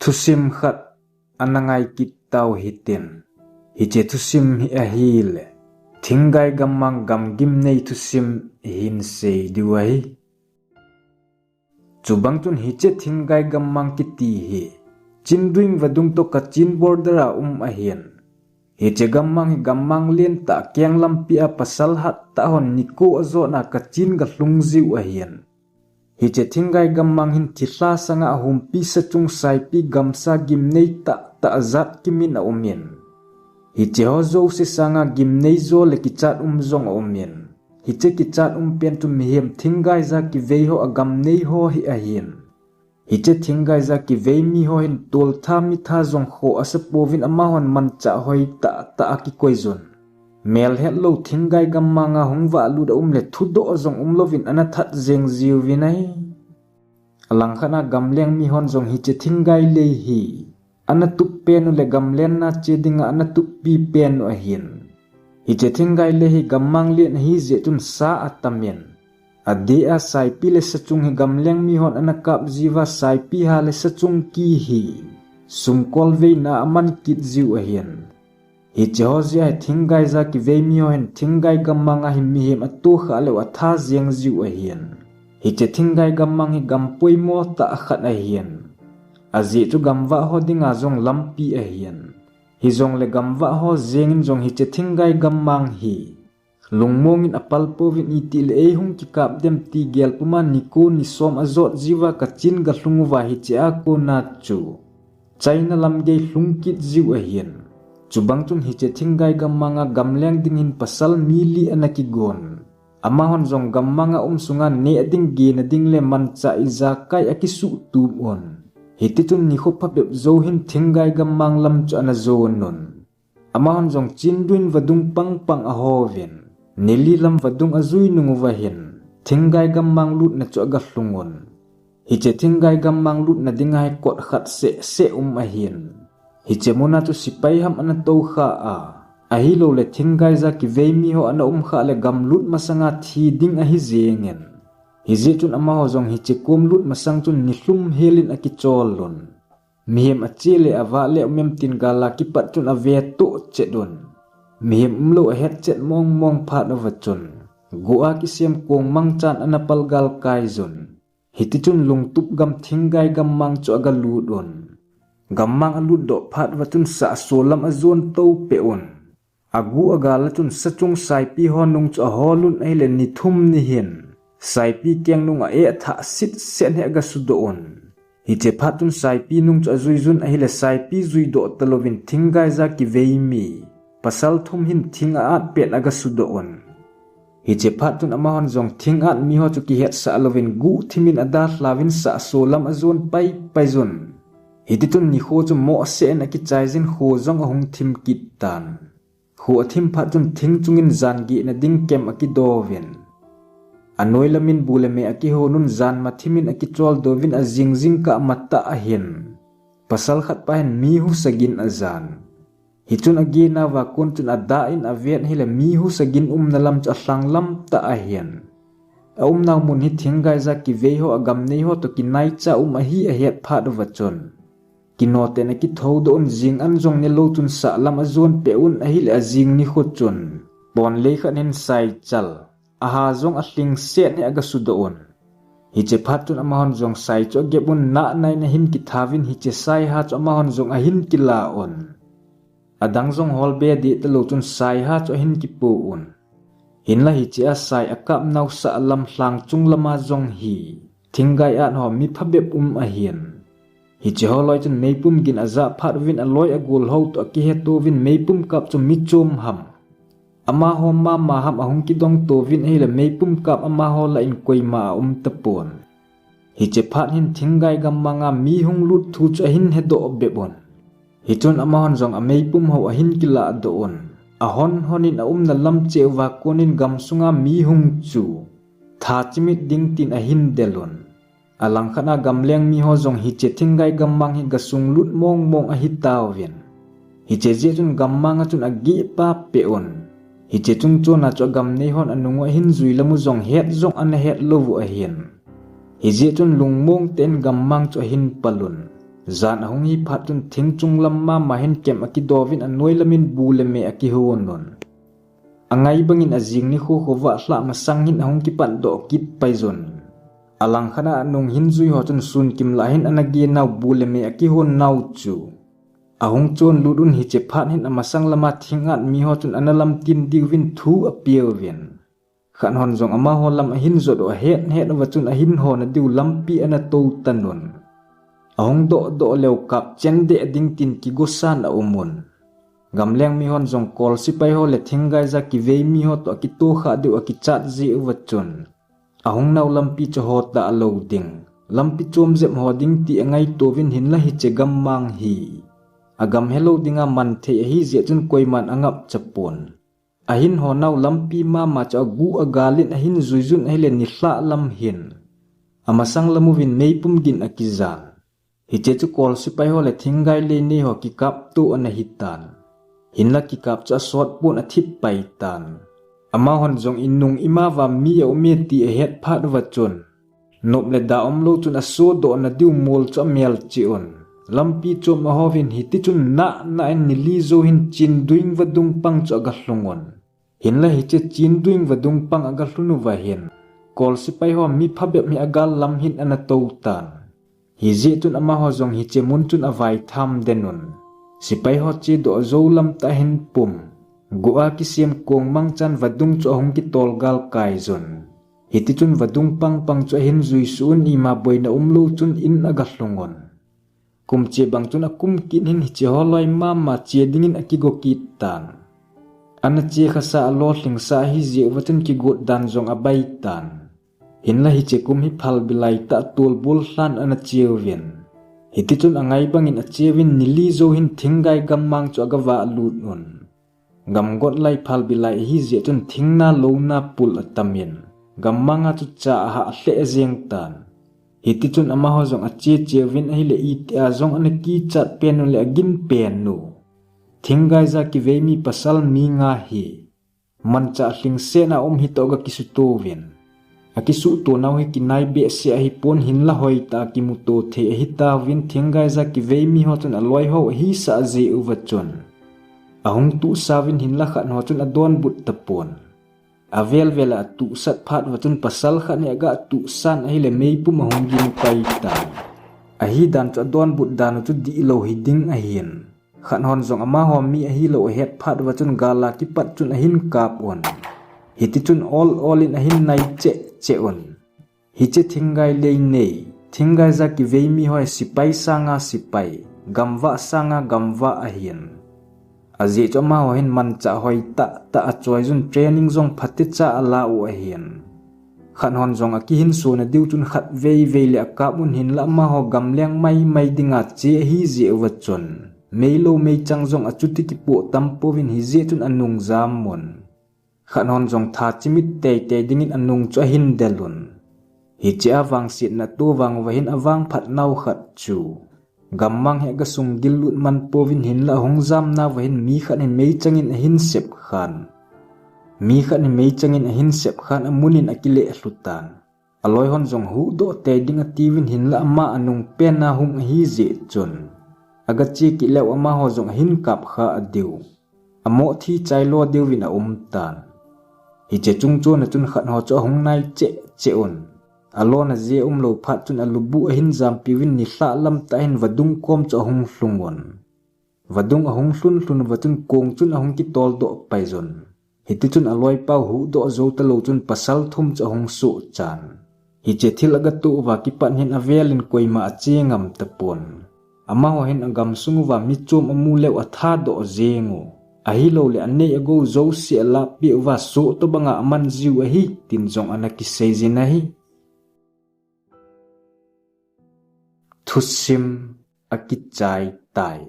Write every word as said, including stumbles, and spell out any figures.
Thusim khat ana ngai kit tau hitin. Hiche thusim hi ahile, Thinggai gammang gamgimnei thusim ihin sei diu ahi. Chubang chun hiche Thinggai gammang kiti hi Chindwin vadung toh Kachin border a um ahin. Hiche gammang hi gammang lentah keng lampi a pasal hattah hon nikho ajotna Kachin galhung jiu ahin. Hiche Thinggai gammang hin thilha sanga ahumpi sachung saipi gamsa gimnei tahtah ajat kimin aumin. Hiche ho jouse sanga gimnei jo le kichat um jong aumin. Hiche kichat um pen chu mihem Thinggai ja kivei ho agamnei ho hi ahin. Hiche Thinggai ja kivei mi ho hin toltha mitha jong kho asa pouvin amahon manchah hoi tahtah akikoijun. Melhetlou Thinggai gammanga hung vahlut aum le thudoh jong umlouvin ana that jeng jiuvin ahi. Alangkhat a gamleng mihon jong hiche Thinggai lei hi ana tup pen u le gamlenna che dinga ana tuppi pen u ahin. Hiche Thinggai lei hi gammang len ahi jeh chun sa atamin. Adeh a saipi le sachung hi gamleng mihon ana kap jiuva saipi ha le sachung ki hi sumkol veina aman kit jiu ahin. Hiche ho jeh a hi Thinggai ja kivei miho hin Thinggai gammang a hi mihem atohkhah leu atha jeng jiu ahin. Hiche Thinggai gammang hi gam poimo tah khat ahin. Ajeh chu gamvah ho dinga jong lampi ahin. Hijongle gamvah ho jengin jong hiche Thinggai gammang hi lungmongin apal pouvin itile eihung kikap dem ti gel puma nikho nisom ajot jiuva Kachin galhung uva hiche a kona chu China lamgei lhung kit jiu ahin. Chubang chun hiche Thinggai gammanga gamleng ding hin pasal mi li ana kigon. Amahon jong gammanga um sunga neh ding gena ding le manchah ijakai akisuhtup un. Hitichun nikho phabep jou hin Thinggai gammang lam chu ana jon un. Amahon jong Chindwin vadung pangpang ahouvin, nili lam vadung ajui nung uva hin Thinggai gammang lutna chu agalhung un. Hiche Thinggai gammang lutna dinga hi kot khat sehseh um ahin. Hiche muna chu sepai ham ana tohkhah a, ahiloule Thinggai ja kivei miho ana umkhah le gam lut masanga thi ding ahi jengin. Hijeh chun amaho jong hiche kom lut masang chun nilhum helin akichol un. Mihem ache le avah le um em tin gala kipat chun avetoh chet un. Mihem umlou ahetchet mongmong phat uva chun, go a kisem kong mangchan ana palgal kaijun. Hitichun lungtup gam Thinggai gammang chu agalut un. Gammang alutdoh phat uva chun sahso lam ajon toupeh un. Agu agal a chun sachung saipi ho nung chu ahol un ahile nithum nihin saipi keng nung a-eh athah sitset hi agasudoh un. Hiche phat chun saipi nung chu ajuijun ahile saipi juidoh talouvin Thinggai ja kivei mi pasal thum hin thing a-at pet agasudoh un. Hiche phat chun amahon jong thing at miho chu kihetsah louvin guhthimin adalhauvin sahso lam ajon paipaijun. Hitichun nikho chu mohseh in akichaijin kho jong ahung thim kit tan. Kho athim phat chun thing chungin jan gehna ding kem akidouvin, anoi lamin bu le me akihon un jan mathimin akicholdouvin ajing jingkah matah ahin pasal khat pa hin mi husa gin ajan. Hichun agenauva kon chun adah in avet ahile mi husa gin umna lam chu alhanglam tah ahin. Aumnau mun hi Thinggai ja kivei ho agamnei ho toh kinaicha um ahi ahet phat uva chun, kinoten akithoudoh un, jing an jong nelou chun sahlam ajonpeh un ahile ajing nikho chun ponlei khat hin saichal aha jong alhingset hi agasudoh un. Hiche phat chun amahon jong sai chu agep un, nahnaiyin ahin kithauvin hiche saiha chu amahon jong ahin kila un. Adang jong holbe deh talou chun saiha chu ahin kipo un. Hinla hichea sai akapnau sahlam lhang chung lama jong hi Thinggai at ho mi phabep um ahin. Hiche holoi chun meipum gin ajah phat uvin aloi agol ho toh akihetouvin meipum kap chu mi chom ham, amaho mama ham ahung kidongtouvin ahile meipum kap amaho lah in koima aumtapon. Hiche phat hin Thinggai gammanga mi hung lut thu chu ahin hedoh bep un. Hichun amahon jong ameipum ho ahin kilahdoh un. Ahon honin aumna lam cheh uva konin gamsunga mi hung chu tha chimit ding tin ahin del un. Alangkhat a gamleng miho jong hiche Thinggai gammang hi gasunglut mongmong ahitauvin. Hiche jeh chun gammanga chun ageh papeh un. Hiche chungchona chu agamnei hon anung u ahin jui lam u jong het jong ana het lou u ahin. Hijeh chun lungmong tah in gammang chu ahin pal un. Jan ahung hi phat chun thing chunglam mama hin kem akidovin anoi lamin bu le me akihon un. Angai bangin ajing nikho khovah lhah masang hin ahung kipat doh kit pai un. Alangkhat a anung hin jui ho chun sunkim lah hin ana gen nau bu le me akihon nau chu ahung chon lut un. Hiche phat hin amasang lama thing at mi ho chun ana lamtin diuvin thu apeuvin. Khat hon jong amaho lam ahin jot u ahet het uva chun ahin hon nadiu lampi ana tou tan un. Ahung doh doh leu kap chen deh ding tin kigosan aum un. Gamleng mi hon jong Kol sepai ho le thinggaija kivei mi ho toh akitoh kha diu akichat ji uva chun ahung nau lampi chu ho talou ding, lampi chom jep ho ding ti angaito uvin hinlah hiche gammang hi agam helou dinga man thei ahi jeh chun koiman angap chapon. Ahin hon nau lampi mama chu agu agalin ahin jui jun ahile nilhah lam hin amasang lam uvin meipum gin akijan. Hiche chu Kol sepai ho le thinggai leinei ho kikap tu ana hitan. Hinlah kikap chu asot pon athip pai tan. Amahon jong inung ima va mi aume ti ahet phat uva chun nop le da umlou chun asodoh nadiu mol chu amel cheh un. Lampi chom ahouvin hiti chun nahna in nili jou hin Chinduing vadung pang chu agalhung un. Hinlah hiche Chinduing vadung pang agalhun uva hin Kol sepai ho mi phabep hi agal lam hin ana tou tan. Hijeh chun amaho jong hiche mun chun avai tham den un. Sepai ho chedoh jou lam tah hin pum, go a kisem kong mangchan vadung chu ahung kitol gal kai jun. Hiti chun vadung pang pang chu ahin jui suh un ima boina umlou chun in agalhung un. Kum che bang chun akum kit hin hiche ho loi mama che dingin akigo kit tan. Ana che khasa alolhingsa ahi jeh uva chun kigot dan jong abai tan. Hinlah hiche kum hi phalbi lai tah tolbol lhan ana che uvin. Hiti chun angai bangin ache uvin nili jou hin thinggai gammang chu agavah lut un. Gamgot lai phalbi lai ahi jeh chun thingna louna pul atamin gammang a chu cha ahah lheh jeng tan. Hiti chun amaho jong ache che uvin ahile itia jong ana kichat pen u le agin pen u thinggaija kivei mi pasal mi nga hi manchah lhingsetna um hitoh ga kisuto uvin. Akisuto nau hi kinai behseh ahipon hinlah hoitah a kimuto thei ahitauvin thinggaija kivei mi ho chun aloi ho ahisah jeh uva chun ahung tuhsa uvin hinlah khat ho chun adonbut tapon. Avel vel a atuhsat phat uva chun pasal khat hi aga tuhsan ahile meipum ahung ging pai tan. Ahidan chu adonbut dan u chu dihlou hiding ahin. Khat hon jong amaho mi ahilou ahet phat uva chun gal a kipat chun ahin kap un. Hiti chun ol ol in ahin nai cheh cheh un. Hiche thinggai lei nei, thinggaija kivei mi ho hi sepai sanga sepai, gamvah sanga gamvah ahin. Ajeh chu amaho hin manchah hoitah tah achoi jun training jong phatecha ala u ahin. Khat hon jong akihinso nadiu chun khatvei vei le akap un hinlah amaho gamleng mai mai dinga che ahi jeh uva chun meilou meichang jong achuti kipoh tampouvin hijeh chun anung jam un. Khat hon jong tha chimit tei tei dingin anung chu ahin del un. Hiche a vangsetna tou vang uva hin avangphat nau khat chu gammang hi aga sung gil lut man pouvin hinlah ahung jam nauva hin mi khat hi meichang in ahin sep khan. Mi khat hi meichang in ahin sep khan amun in akileh lhu tan. Aloi hon jong huhdoh tei ding atiuvin hinlah ama anung pen a hung ahi jeh chun aga che kit leu amaho jong ahin kap kha adiu. Amoh thi chai lo diuvin aum tan. Hiche chungchon a chun khat ho chu ahung nai cheh cheh un. Alona je umlou phat chun alubu ahin jampiuvin nilhah lam tah hin vadung kom chu ahung lhung un. Vadung ahung lhun lhun uva chun kong chun ahung kitol doh pai jun. Hiti chun aloipau huhdoh jou talou chun pasal thum chu ahung soh chan. Hiche thil aga toh uva kipat hin avel in koima ache ngam tapon. Amaho hin agam sung uva mi chom amu leu athadoh jeng u. Ahilou le anei agou jouse alahpeh uva soh tobanga aman jiu ahi, tin jong ana kisei jin ahi. Thusim akichai tai.